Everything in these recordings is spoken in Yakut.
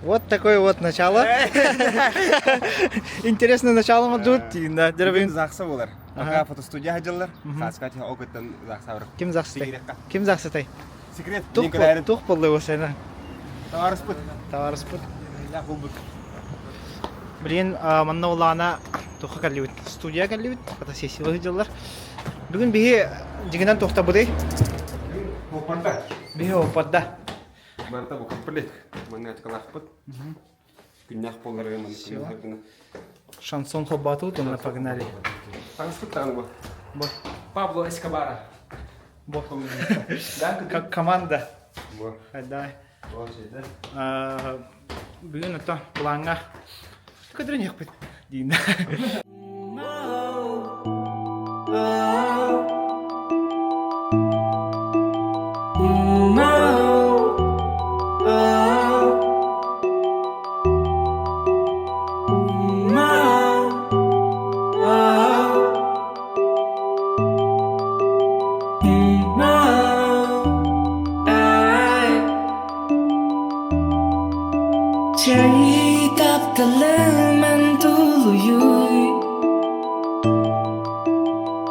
Вот такое вот начало. Интересное начало мадут. Да, Бүгүн ЗАГСа буолар. Пока фотостудия сылдьаллар. Сааска ол кыттан ЗАГСа Ким ЗАГСтай? Ким ЗАГСтай? Секрет. Тух болду осена. Товарыспыт. Товарыспыт. Я булбут. Блин, манна улаана туха кэллибит. Студия кэллибит. Фотосессия сылдьаллар. Бүгүн биһи дьиҥинэн туохтабытый? Оппарда. Биһи оппарда. Барыта бу комплект. Манна ачкалаахпыт. Күннээх буоллар манна Шансон холбоотубут уонна погнали. Таҥаспыт даҕаны бу. Бу. Пабло Эскобара. Бу. Как команда. Бу. Давай. Бүгүн ото плаҥҥа көтөрүнүөхпүт диин. Чэй тапталым тулуйуй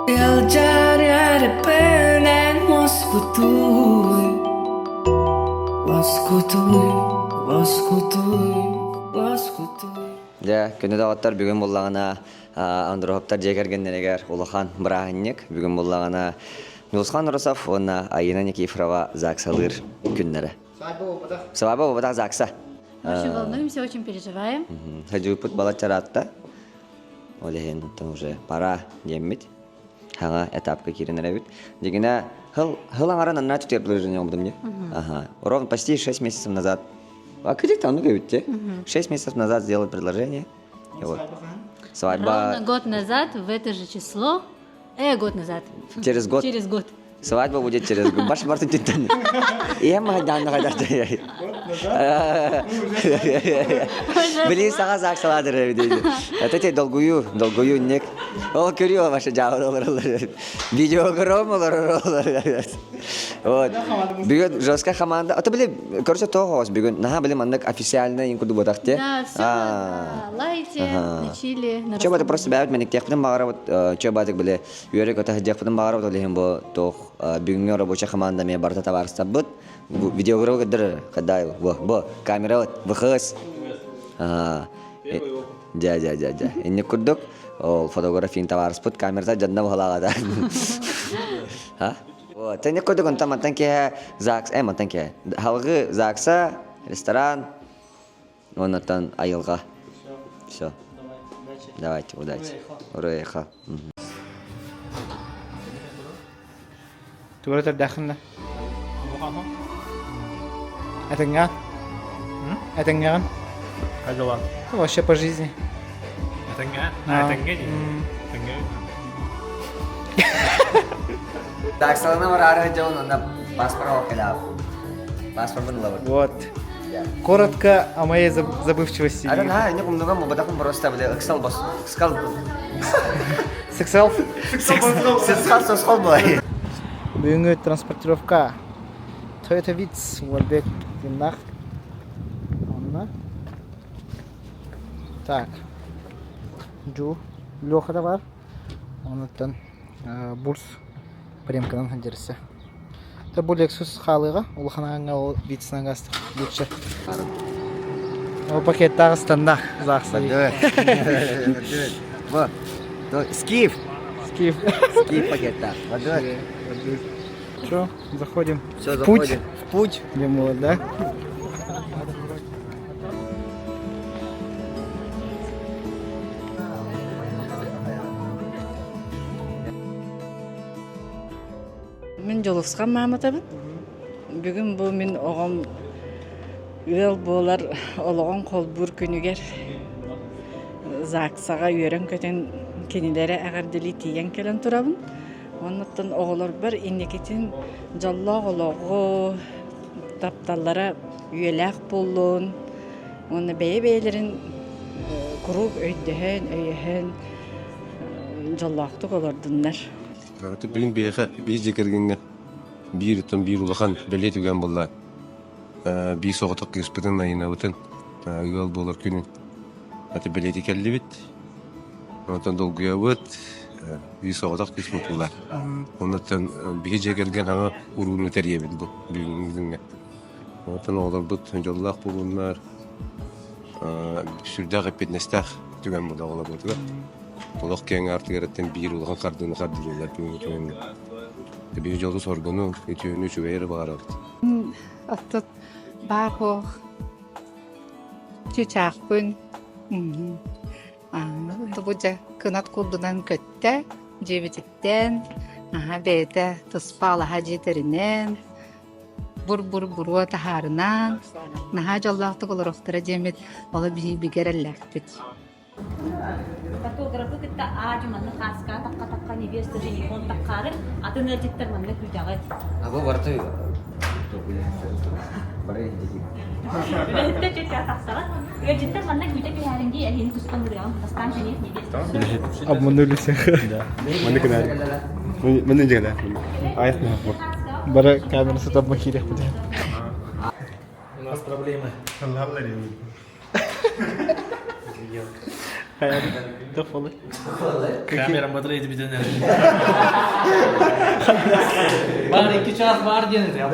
Ыалдьар эрпинэн уоскутуй Уоскутуй, уоскутуй, уоскутуй Дьэ, күнү доҕоттор бүгүн буллаҕына Андроповтар дьиэ кэргэннэригэр улахан бырааһынньык. Бүгүн буллаҕына Ньулусхан Росов уонна Айына Никифорова ЗАГСалыыр күннэрэ. Свадьба буолбатах ЗАГСа. Очень волнуемся, очень переживаем. Хадьыыппыт балаччараатта. Ол иһин оттон уже пора диэммит. Хаҥа этапка киирэн эрэбит. Дигинэ хыл хыл аҥарын анна түтер предложение оҥордум не. Ага. Ровно почти 6 месяцев назад. А где-то ону говорите. 6 месяцев назад сделал предложение. И вот. Свадьба. Ровно год назад, в это же число, год назад. Через год. Через год. Свадьба будет через год. Баш бартын түттен. Ием хайдан хайдар. Блин, саға зак саладыр дейді. Это те долгую, долгую нек. Ол көрüyor ваша жабыр олар. Видеогром олар олар. Вот. Бүгүн жестко команда. А то били, короче, тоғыз бүгүн. Наха били маннык официально ин курду ботахте. Да, все на лайте, на чили, на Чё это просто бәбит мен иктиэхпитин баҕарабыт, чё баатык били үөрэ көтө сылдьыахпытын баҕарабыт, ол иһин бу туох бүгүҥҥү рабочая команда эмиэ барыта табаарыстарбыт. Видеограф кыдыр, кадай, бу, бу, камера вот, ВХС. Дьэ, дьэ, дьэ, дьэ. Инник курдук, ол фотографийн табаарыспыт камерата дьанна баһылаҕата. Ха? Вот, инник курдук, онтон мантан киэһэ ЗАГС, мантан киэһэ, халгы ЗАГСа, ресторан, Оннуттан айылҕа. Все. Давайте, удачи. Уруйха. Тугу төрдәххин да? Этэҥҥэ? Этэҥҥэҕин? Как дела? Вообще по жизни. Этэҥҥэ? Этэҥҥэ дии. Этэҥҥэ. Так, салана бараары дьон онно паспорт кэлээп. Паспорт ылабыт. Вот. Коротко о моей забывчивости. А да, не умногом мобадахым просто бля, ыксал бос. Скал. Сексал. Сексал сосхол бой. Бүгүҥҥү транспортировка Toyota Vitz Уорбек Диннах. Онно. Так. Жу. Леха да бар. Онуттан Бурс премканан сылдьарса. Та бу Lexus хаалыаҕа, улахан ааҥҥа ол Vitz-нан гаастах лучше. Ол пакеттаах ыстанна ЗАГСа. Вот. Скиф. Скиф. Скиф пакеттаах. Что, заходим? Все, В путь. заходим. В путь. Где да? Мин Дьулусхан мааматабын. Бүгүн бу мин оҕом ыал буолар олоҕун холбуур күнүгэр ЗАГСаҕа үөрэн-көтөн кинилэри эҕэрдэлии тиийэн кэлэн турабын. Оннуттан оҕолорбор инникитин дьоллоох олоҕу, тапталлара үйэлээх буоллун уонна бэйэ-бэйэлэрин куруук өйдөһөн, өйөһөн дьоллоохтук олордуннар. Бүгүн биһиэхэ биир дьиэ кэргэҥҥэ биир оттон биир улахан бэлиэ түгэн буолла. Биир соҕотох кыыспытын Айыынабытын. Ыал буолар күнүн аты бэлиэтии кэллибит. Онтон долгуйабыт. Үй соҕотох кыыс мутуллар. Оннуттан биһи дьиэ кэргэн аҥа урууну тэрийэбит бу бүгүҥҥү күҥҥэ. Онтон оҕолорбут дьоллоох буолуннар, сүрдээх эппиэтинэстээх түгэн буолла оҕолорбутугар. Олох киэҥ аартыгар биир улахан хардыыны хардыылыыллар бүгүҥҥү түгэҥҥэ. Биһи дьолу-соргуну, үтүөнү, үчүгэйи эрэ баҕарабыт. Оттон баар суох чыычаахпын Бу дьэ кынат курдунан көттө дьиэбититтэн аһа бэйэтэ туспа алаһа дьиэ тэринэн бур-бур буруо таһаарынан наһаа дьоллоохтук олоруохтара диэммит оло биһиги бигэ эрэллээхпит. Фотографы кытта аадьы манна хааскаа тахха-тахха невеста женихон таххаары атын ыалдьыттар манна күүтэҕит. А бу барыта Үлэһиттэр чэ тахсаҕыт. Ыалдьыттар манна күүтэ түһээриҥ дии эһиини тустан ырыаҕын бастаан жених невеста. Обманули всех. Манны кынаар. Манны дьигэлээ. Айах махпыр. Бары камера сытап махириэхпит. У нас проблемы. Камера батарея бүтэн Бар 2 час бар диэн этэ.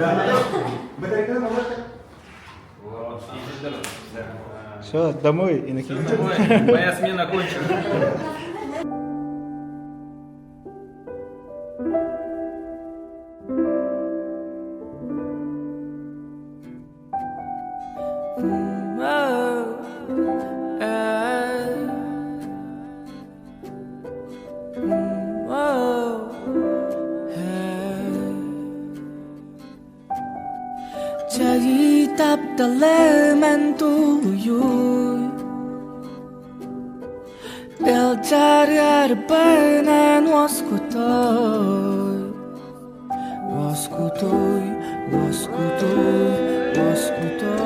Все, домой и накинь. Моя смена окончена. Тапталым тулуйуй Ыалдьарыарбынан уоскутой Уоскутуй, уоскутуй, уоскутой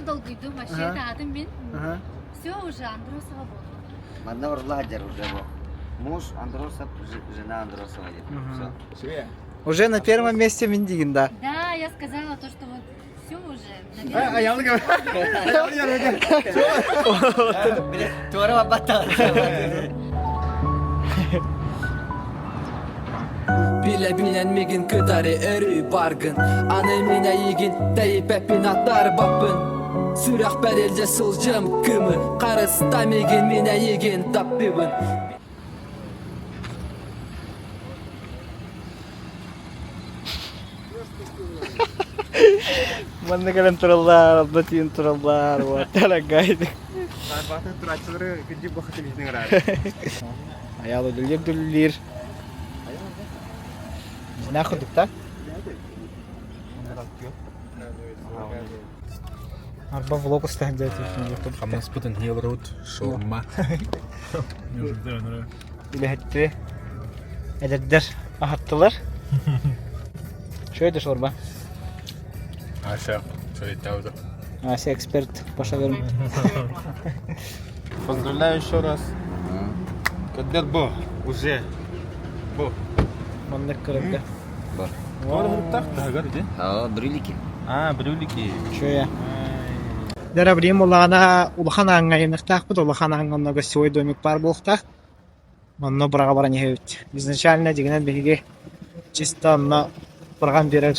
Долгуйдум, вообще таатым мин. Все уже, Андросова буолла. Манна барылла сылдьар уже бу. Муж Андросов, жена Андросова диэн. Все. Уже на первом месте Миндигин, да. Да, я сказала то, что вот все уже. Туора барбаттаҕа. Билэ-билэн мигин кытары өрүү баргын Аны мин эйигин тэйиппэппин аттарбаппын Сүрэхпэр илдьэ сылдьыам кымы Харыста мигин мин эйигин таптыыбын Манна кэлэн тураллар, алба тиийэн тураллар, вот талагайды. Саарбаатын турааччылары күндү бохотун иһин ыраары. Аял үлүлүр дүллүр. Нахуй курдук Арба влог устаһын дьэ Хамнаспытын хиэлрут шаурма. Үлэһитти эдэрдэр аһаттылар. Что это шаурма? Ася, шалитауда. Ася эксперт по шаверме. Поздравляю еще раз. Кадет бо, уже. Бо. Маннык кырыгга. Бар. Бар. Брюлики. А, брюлики. Чөйэ. Дара билим улаана улахан ааҥҥа айаныахтаахпыт, улахан ааҥҥа онно гостевой домик баар буолуохтаах. Онно быраҕа баран иһэбит. Изначально дьиҥинэн биһиги чисто онно быраҕан биэрэр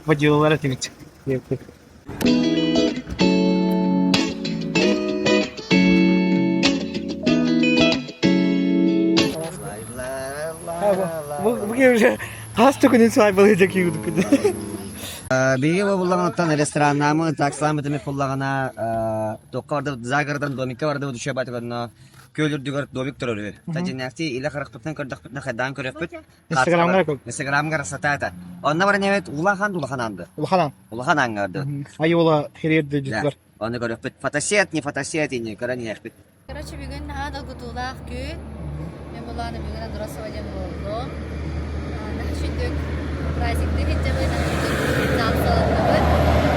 водилалар этибит диэбиппит. Бу бу уже хас түгүнүн свайбалыы дьэкиигудуккут. Биһиги буоллаҕыттан рестораннаамы таксаламмыт эмит буоллаҕына туохха бардыбыт загородом домикка бардыбыт үчүгэй баатыганна күөл үрдүгэр домик турар үһү. Тадьиннээхти илэ харахпытынан көрдөхпүтүнэ хайдаан көрүөхпүт. Инстаграмҥа көр. Инстаграмҥа красота Онно баран эбит улахан улахан анды. Улахан Улахан ааҥҥа бардыбыт. Айуола хириэрдэ дьүтүлэр. Оны көрүөхпүт. Фотосет, не фотосет, не көрөн иһиэхпит. Короче, бүгүн наһаа долгутуулаах күн. Мен булааны бүгүн Андросова диэн буоллум. Наһаа үчүгдүк праздникты сылдьабыт, наһаа үчүгдүк заапсаланныбыт.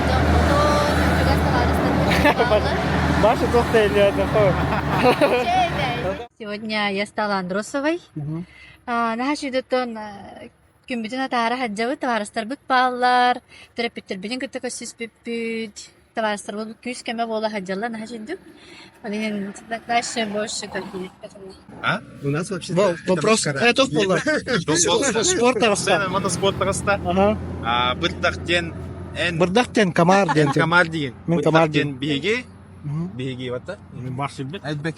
Дьоммутун, чугас табаарыстарбытын бааллар. Маша туох да Сегодня я стала Андросовой. Наһаа үчүгдүттэн күммүтүн атаара сылдьабыт, табаарыстарбыт бааллар, төрөппүттэрбитин кытта көрсүспүппүт. Табаарыстарбыт күүс-көмө буола сылдьаллар наһаа үчүгэй. Ол иһин дальше больше какие А? У нас вообще Вопрос это буолар. Спорт таҕыста. Мотоспорт таҕыста. Аха. Бырдах диэн эн Бырдах диэн комар диэн. Комар диэн. Мин комар диэн биһиги биһиги вот Элбек.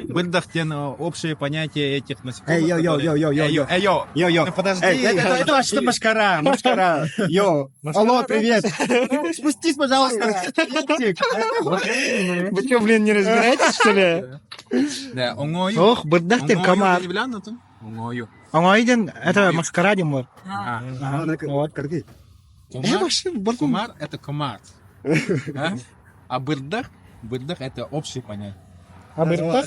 Бырдах диэн общее понятие этих насекомых. Эй, йо, йо, йо, йо, йо, йо. Эй, йо. Йо, йо. Подожди. Эй, это, это вообще машкара, машкара. Йо. Алло, привет. Спустись, пожалуйста. Вы что, блин, не разбираетесь, что ли? Да, оҥоойу. Ох, бырдах диэн комар. Оҥоойу. Оҥоойу диэн это машкара диэн буолар. Вот. Комар, комар это комар. А? А бырдах, бырдах это общее понятие. А бырдах?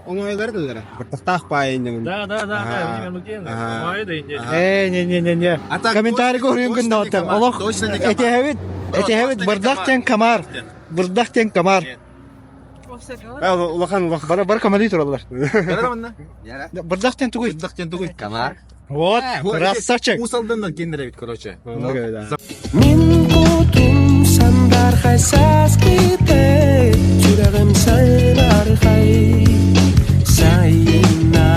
Оҥоойулар дылара. Бырдахтаах паайын Да, да, да, да, Э, не-не-не-не. Комментарий көрүн күн доҕоттор. Олох этиһэбит, этиһэбит бырдах диэн комар. Бырдах диэн комар. Улахан улахан. Бары бары командир тураллар. Бырдах диэн тугуй? Бырдах диэн тугуй? Комар. Вот, красавчик. Усалданнан кендеребит, короче. Мин кутум сандархай саските Сүрәгем сайрархай сайына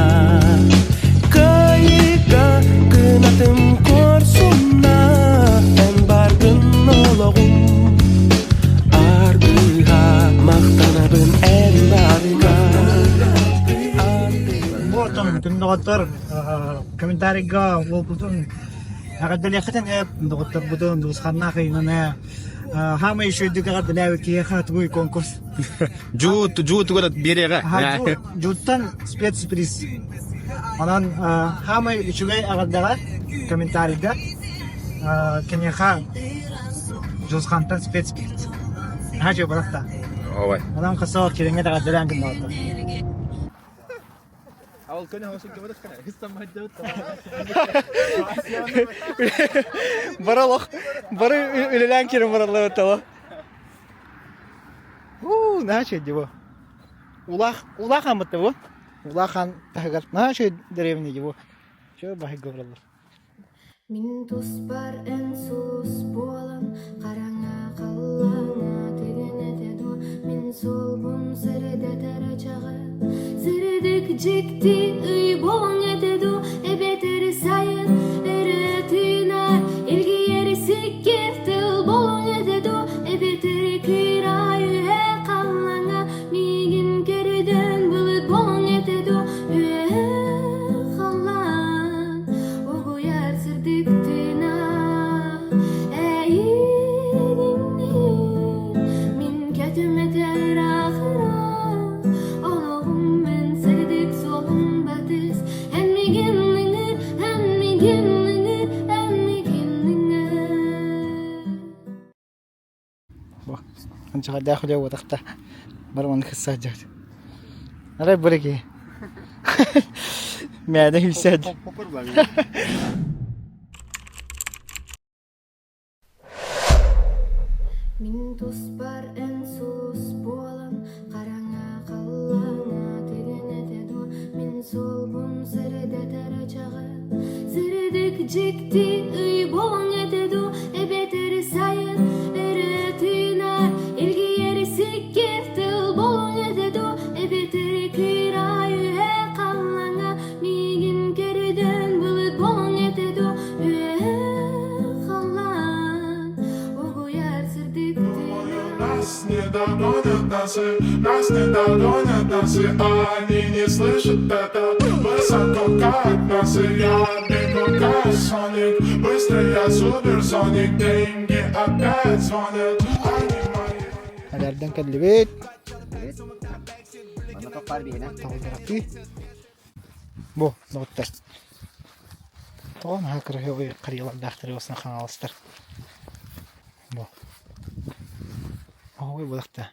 Кайыка кынатым корсуна Эн баргын ологум Аргыга мактанабын эн барга Ботом күн доҕоттор комментарийга уолбутун эҕэрдэлиэххитин эп доҕотторбутун дьулусханнаах ыйынан хаамай үчүгэйдик эҕэрдэлээбит киһиэхэ тугуй конкурс Жуут, жуут тугу биэриэҕэ. Жууттан спецприз. Онон хаамай үчүгэй эҕэрдэҕэ комментарийга киниэхэ Дьулусхантан спецприз. Наһаа үчүгэй буолар да. Ой. Онон хасоо кириҥҥэ эҕэрдэлээн күн доҕоттор. Бары олох, бары үлэлээн киирэн бараллар того. Уу, наһаа үчүгэй дии бу. Улаах, улахан бытта бу. Улахан таһыгар наһаа үчүгэй дэриэбинэ дии бу. Чө баһыйга бараллар. Мин туспар эн сулус буолан хараҥа халлааҥҥа тигинэтэ дуо мин суолбун сирдэтэр чаҕы сырдык дьикти ый буолуҥ этэ дуо эбэтэр сайын өрө тыынар илгийэр сиккиэр тыл буолуҥ этэ дуо эбэтэр кыырай үһэ халлааҥҥа миигин көрдөөн былыт буолуҥ этэ дуо үөһэ халлаан Угуйар сырдык тыына эйигинниин мин көтүмэтэр ахыра олоҕум мин сырдык суолун батыс эн миигин ыҥыр эн миигин ыҥыр эн миигин ыҥыр Анчаҕардаах үлэ буотахта бары маннык сылдьабыт. Арай бу киһи Мээнэ күлсээт. Мин туспар эн сулус буолан хараҥа халлааҥҥа тигинэтэ дуо мин суолбун сирдэтэр чаҕы сырдык дьикти ый буолуҥ этэ дуу эбэтэр сайын өрө тыынар илгийэр сиккиэр тыл буолуҥ этэ дуу эбэтэр кыырай үһэ халлааҥҥа миигин көрдөөн былыт буолуҥ этэ дуу үөһэ халлаан угуйар сырдык тыына Нас не догонят наши, нас не догонят наши, они не слышат это. Высоко как наши, я бегу как Соник, быстро я суперсоник, деньги опять звонят, они мои. Алярдан кэллибит. Манна тохпар биһинэ. Тоҕуйдарахтыы. Бу, доҕоттор. Тоҕо наһаа кыраһыабай харыйалардаахтар уосна хаҥаластар. Бу. Ой, буолахта.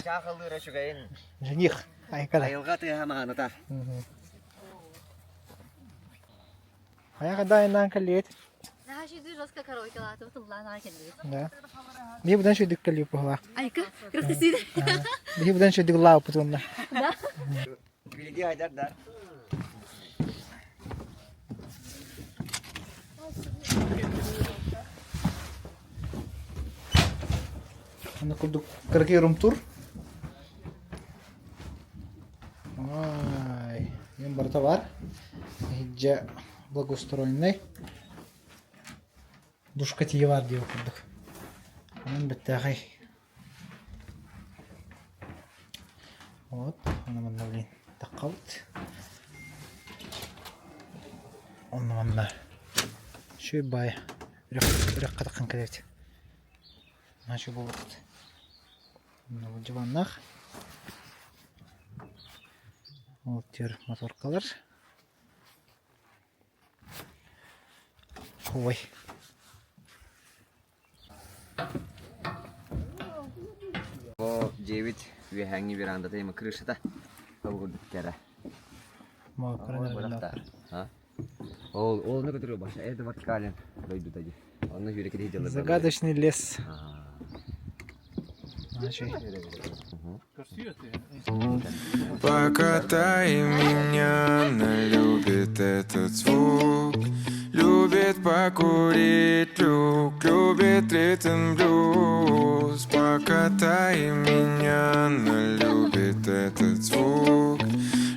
Чаахылыыра үчүгэйин. Жених. Айкара. Айылҕа тыаһа маһаныта. Хайа дайынан кэллиэт. Наһаа үчүгэй жестко караоке лаатыбыт тыллаан аҕай кэллибит. Да. Биһи будан шүйдүк кэллип буһала. Айка, кырахтысыйда. Биһи будан шүйдүк лааппыт уонна. Да. Билиги айдар да. Аны курдук кыракый румтур. Ай, ем барыта бар. Иһирдьэ благоустроенный. Душка тиийэ бар диэх курдук. Онон бэттээхэй. Вот, аны манна блин таххабыт. Онно манна үчүгэй баайы үрэххэ таххан кэлэбит. Наша буолбут. Онно дьыбаннаах. Ол тиэр моторкалар. Ой. Бу дьиэбит үөһээҥҥи верандата има крышата ол курдук кэрэ. Ол ол ону көтөрү баша это вертикален дойдута дии. Онно сүүрэкэлии дьыллар. Загадочный лес. Покатай меня, она любит этот звук Любит покурить люк, любит ритм блюз Покатай меня, она любит этот звук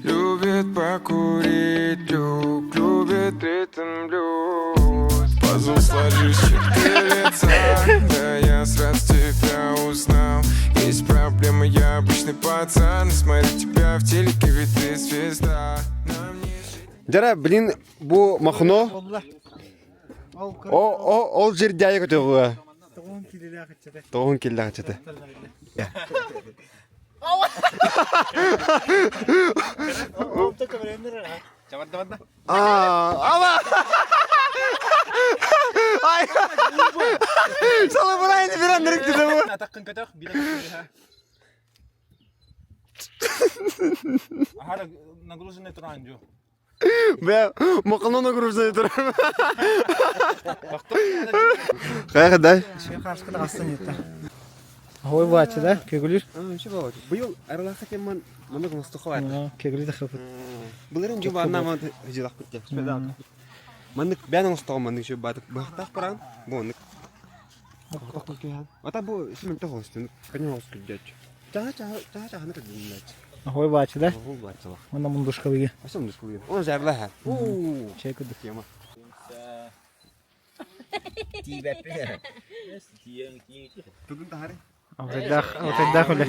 Любит покурить люк, любит ритм блюз Пазл сложишь черты лица, да я сразу тебя узнал Есть проблемы, я обычный пацан Смотрю тебя в телеке, ведь ты звезда Дьара, блин, бу Махно о о ол жердяйы көтөҕүө. Тоҕун киллээх иччитэ. Аа, ама! Ай! Салабырайын биран нырыктыды бу. Атаққын көтөх, биир Аһара нагруженный туран жо. Бә, мақылны нагруженный туран. Хайа дай. Шехарскada астан етті. Ой, бачы да, көгүлүр. Быйыл аралаха темман маннык оҥостохо баар. Көгүлү да хапыт. Былырын жубаанна ман жылахпыт дьэ. Маннык бээн оҥостоҕо маннык үчүгэй баатык быһахтаах бараан бу оннук. Ата бу симэнтэ хоостун көнө хоос күрдөөччү. Чаһа чаһа чаһа чаһаны көрдүннээччи. Ой, бачы да. Ол бачылах. Онна мундушкалыгы. Аса мундушкалыгы. Оны жарла. Уу. Чай курдук. Тема. Бүгүн тахары. Алтайдаах, алтайдаах үлэ.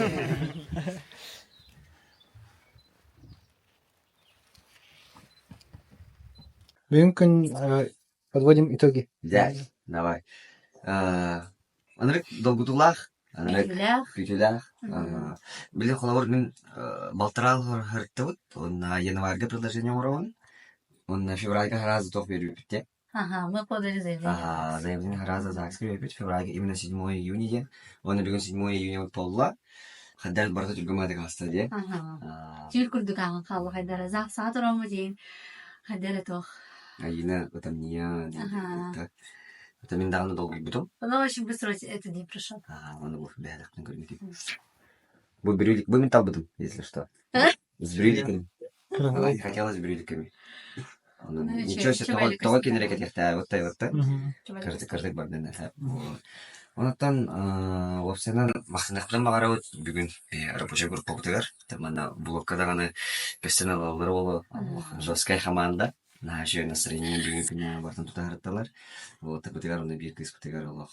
Бүгүн күн подводим итоги. Дядь, давай. Анырык долгутуулаах, анырык күүтүүлээх. Били холобур мин балтараа һырыттыбыт, уонна январьга предложение оҥоробун, уонна февральга сразу туох биэрбиппит Ага, мы подали заявление. Ага, заявление сразу ЗАГСка биэрбит, февральга именно 7 июня диэн. Уонна бүгүн 7 июня буолла. Хайдах барыта түргэн хаста диэн. Ага. Түүл курдук ааҕан хаалла хайдара. ЗАГСаҕа тураммы диэн хайдара туох. Айына ытамньыйа Ага. Это мин даҕаны долгуйбутум. Ну, очень быстро этот день прошел. Ага, аны бу бэйэлэхпин көрбүтүм. Бу брюлик, бу мин талбытым, если что. С брюликами. Хотелось с брюликами. Ничего себе, тоҕо тоҕо кинилэр кэтиэхтээ, вот вот Кырдык кырдык бардын Онтон уопсайынан махсынахпын баҕарабыт бүгүн рабочай группабытыгар манна блокка даҕаны көстөн ылаллар уолу жесткая команда наһаа үчүгэй настроение бүгүн күнү барытын тутаһарытталар вот бытыгар онно биир кыыспытыгар олох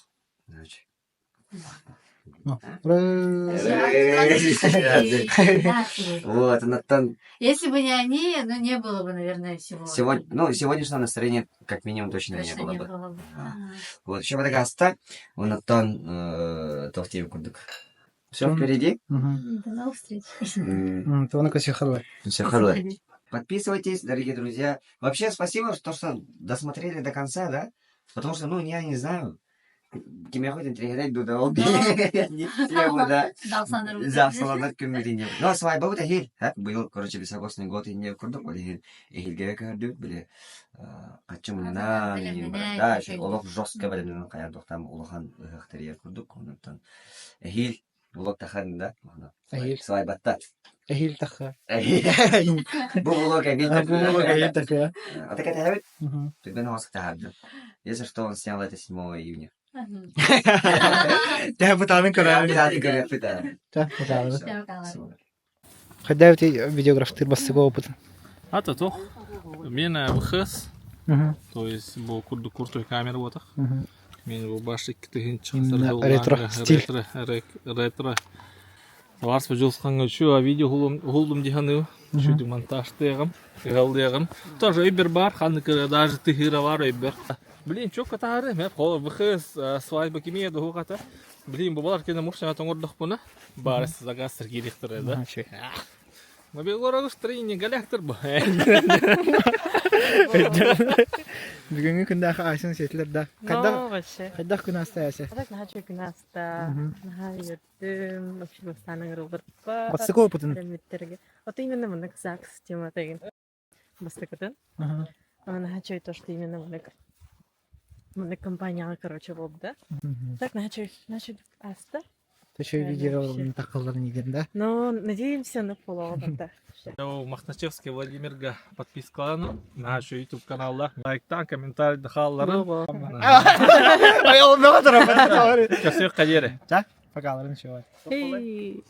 Вот, онтон Если бы не они, ну не было бы, наверное, всего. Сегодня, ну, сегодняшнего настроения как минимум точно не Точно было не бы. было бы. Ага. Вот, еще Мадагаста, онтон туох диэбит курдук. Все впереди. До новых встреч. Туона көсү Все хорошо. Подписывайтесь, дорогие друзья. Вообще, спасибо, что, что досмотрели до конца, да? Потому что, ну, я не знаю, кимиэхэ хоть интригэлэй дуу, ол не тему, да. Завсаланар күммүтүн Ну, свадьба эһиил, быйыл, короче, високосный год инне курдук, ол иһин эһиилгэ көрдүбүт, били хаччы мунньунан, да, олох жестко бэлэмнэнэн хайаан туохтаан улахан ыһыах тэрийэр курдук, онтон эһиил Блок тахарын да? Эһиил. Свайбатта. Эһиил тахха. Бу блок эһиил Бу блок эһиил тахха. А так это Түргэн оҕус таһаардым. Если что, он снял это 7 июня. Дьэ бытаанын көрөөрү. Чэ, бытаанын. Хайдах видеографтыыр бастакы опытын? Ата тох. Мен ВХС, то есть бу курдук крутой камера буотах. Мен бу баш 2000 Ретро стиль. Ретро, ретро. Варс бу чу видео хулдум диханы, чуду монтажтыгым, ыгалдыгым. Тоже өйбер бар, ханнык даже тыгыра бар өйбер. Блин, чё катары, мен қол ВХС свадьба кимия духу ката. Блин, бу балар кене мурша тоңордох буна. Барыс заказ кирихтер да. Мобил тренинг галактор бу. Бүгүҥҥү күндээх Айсын сиэтилэр да. Ну, вообще. Хайдах күн аста Ася? Так наһаа үчүгэй күн аста. Наһаа үөрдүм. Вообще бастаан ыҥырылбыппар. Бастакы опытын. Эрэммиттерге. Вот именно маннык ЗАГС темата деген. Бастакытын. Наһаа үчүгэй то, что именно маннык маннык компанияҕа короче болды. Так наһаа үчүгэй наһаа үчүгэй аста. Еще видео тақыларын егер да. Ну, надеемся на полого да. Махначевский Владимирга подпискалан наш YouTube каналда лайктан комментарий халларын. Ай, ол мега тарапа. Көсөк кадере. Ча, покаларын чего. Эй.